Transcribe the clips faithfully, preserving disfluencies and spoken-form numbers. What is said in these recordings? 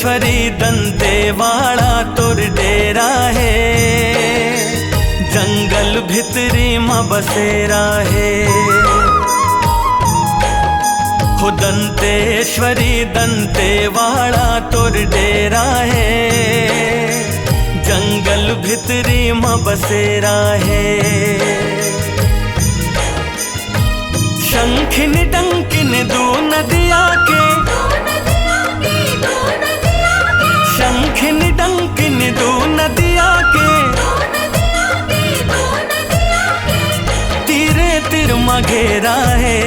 दंतेश्वरी दंतेवाड़ा तोर डेरा हे, जंगल भितरी म बसेरा हे। हो दंतेश्वरी दंतेवाड़ा तोर डेरा हे, जंगल भितरी म बसेरा हे। शंखिन डंकिन दू नदिया के, शंखिन डंकिन दू नदिया के, तीरे तीर म घेरा हे,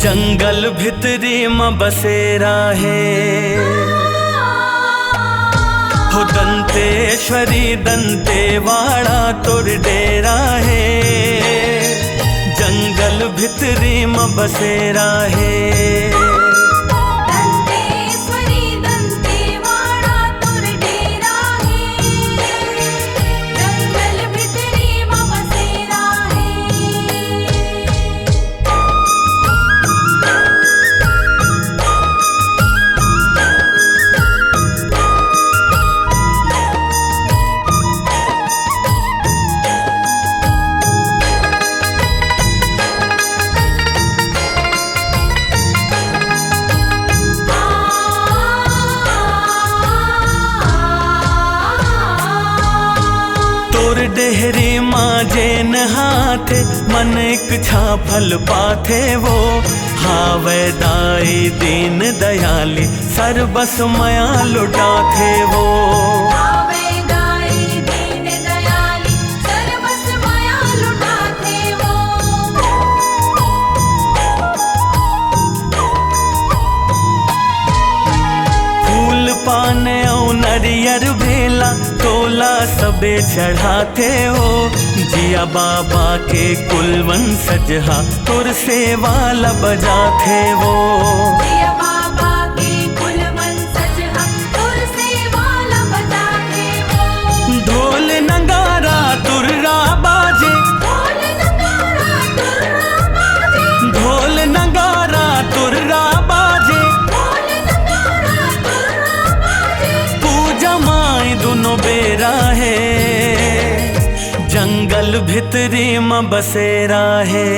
जंगल भितरी म बसेरा हे। हो दंतेश्वरी दंतेवाड़ा तोर डेरा हे, जंगल भितरी म बसेरा हे। दंतेश्वरी दंतेवाड़ा तोर डेरा हे, जंगल भितरी म बसेरा हे। तोर डेहरी म जेन हाथे मन इच्छा फल पाथे वो, हावय दाई दीन दयाली, सरबस मया लुटाथे वो। हावय दाई दीन दयाली, सरबस मया लुटाथे वो। फूल पान अउ नरियर बेला, तोला सबे चढ़ाथे वो। जिया बाबा के कुल वंशज हा, तोर सेवा ल बजाथे वो। जिया बाबा के कुल वंशज हा, तोर सेवा ल बजाथे वो। ढोल नगारा तुर्रा बाजे, ढोल नगारा तुर्रा बाजे, ढोल नगारा तुर्रा बाजे। ढोल नगारा तुर्रा बाजे। पूजा माई दुनो बेरा हे, जंगल भितरी म बसेरा हे।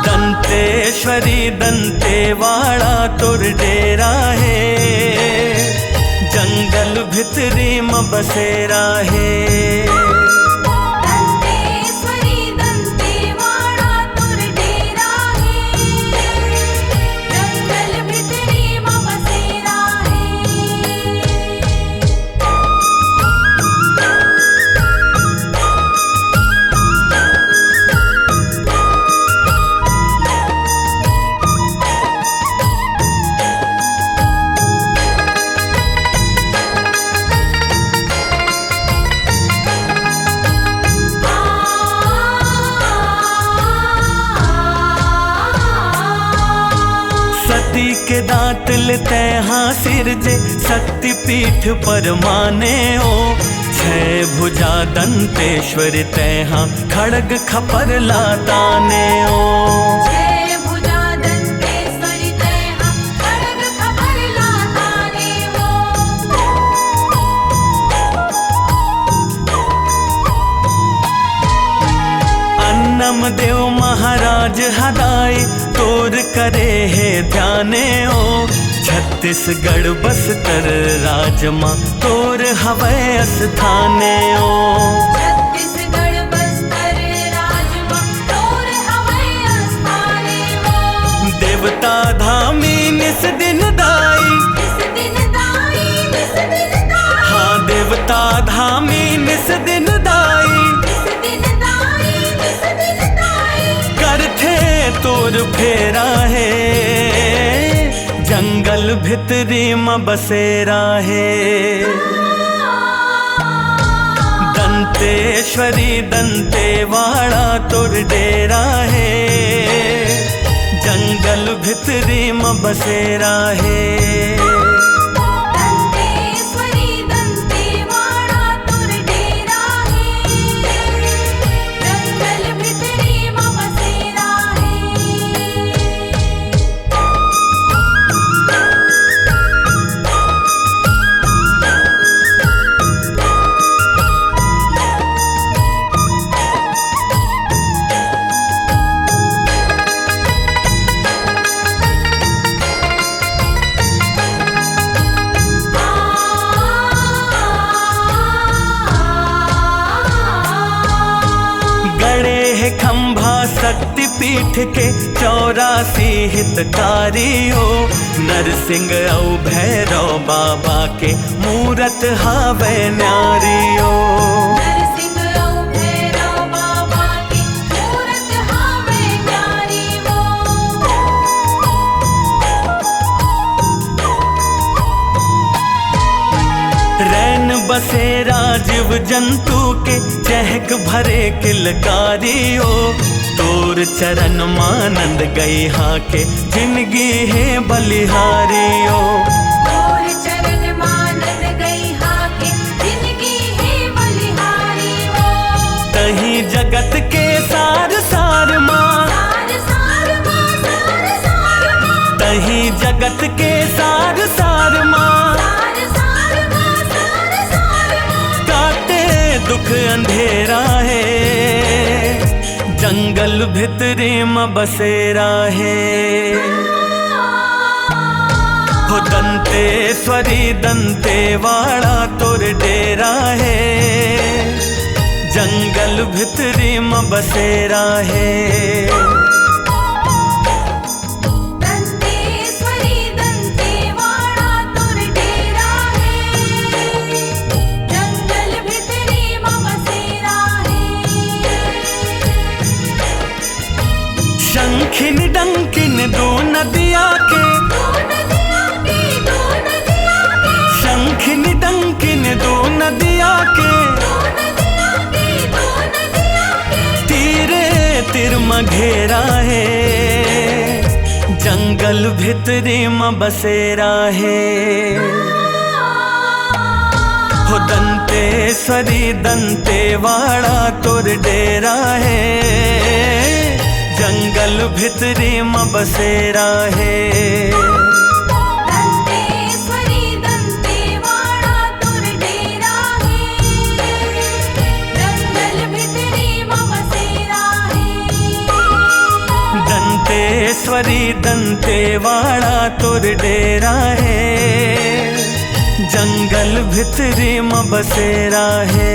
दंतेश्वरी दंतेवाड़ा तोर डेरा हे, जंगल भितरी म बसेरा हे। दंतेश्वरी दंतेवाड़ा तोर डेरा हे, जंगल भितरी म बसेरा हे। सती के दांत ले तैहा सिरजे, शक्तिपीठ पर माने ओ। छय भुजा दंतेश्वरी तैहा, खड़ग खपर ला ताने ओ। छय भुजा दंतेश्वरी तैहा, खड़ग खपर ला ताने ओ। अन्नम देव महाराज हदाई, तोर करे हे ध्याने ओ। छत्तीसगढ़ बस्तर राज म, तोर हवय स्थाने ओ। छत्तीसगढ़ बस्तर राज म, तोर हवय स्थाने ओ। देवता धामी निस दिन दाई, निस दिन दाई, निस दिन दाई। हाँ, देवता धामी निस दिन दाई, निस दिन दाई, निस दिन दाई। करथे तोर फेरा हे, जंगल भितरी म बसेरा हे। दंतेश्वरी दंतेवाड़ा तोर डेरा हे, जंगल भितरी म बसेरा हे। दंतेश्वरी दंतेवाड़ा तोर डेरा हे, जंगल भितरी म बसेरा हे। पीठ के चौरासी हितकारी हो, नरसिंह अउ भैरव बाबा के मूरत हावय न्यारी हो। नरसिंह अउ भैरव बाबा के मूरत हावय न्यारी हो। रैन बसेरा जीव जंतु के चहक भरे किलकारी हो, तोर चरण मानंद गई हा के जिनगी हे बलिहारी हो। तोर चरण मानंद गई हा के जिनगी हे बलिहारी हो। तही जगत के सार सार मा, सार सार मा, सार सार मा। तही जगत के सार सार मा, सार सार मा, सार सार मा। काटे दुख अंधेरा हे, जंगल भितरी म बसेरा हे। हो दंतेश्वरी दंतेवाड़ा तोर डेरा हे, जंगल भितरी म बसेरा हे। दंतेश्वरी दंतेवाड़ा तोर डेरा हे, जंगल भितरी म बसेरा हे। शंखिन डंकिन दो नदिया के, दो नदिया के, दो नदिया के। शंखिन डंकिन दो नदिया के, दो नदिया के, दो नदिया के। तीरे तीर म घेरा हे, जंगल भितरी म बसेरा हे। हो दंतेश्वरी दंतेवाड़ा तोर डेरा हे, जंगल भितरी म बसेरा हे। दंतेश्वरी दंतेवाड़ा तोर डेरा हे, जंगल भितरी म बसेरा हे। दंतेश्वरी दंतेवाड़ा तोर डेरा हे, जंगल भितरी म बसेरा हे।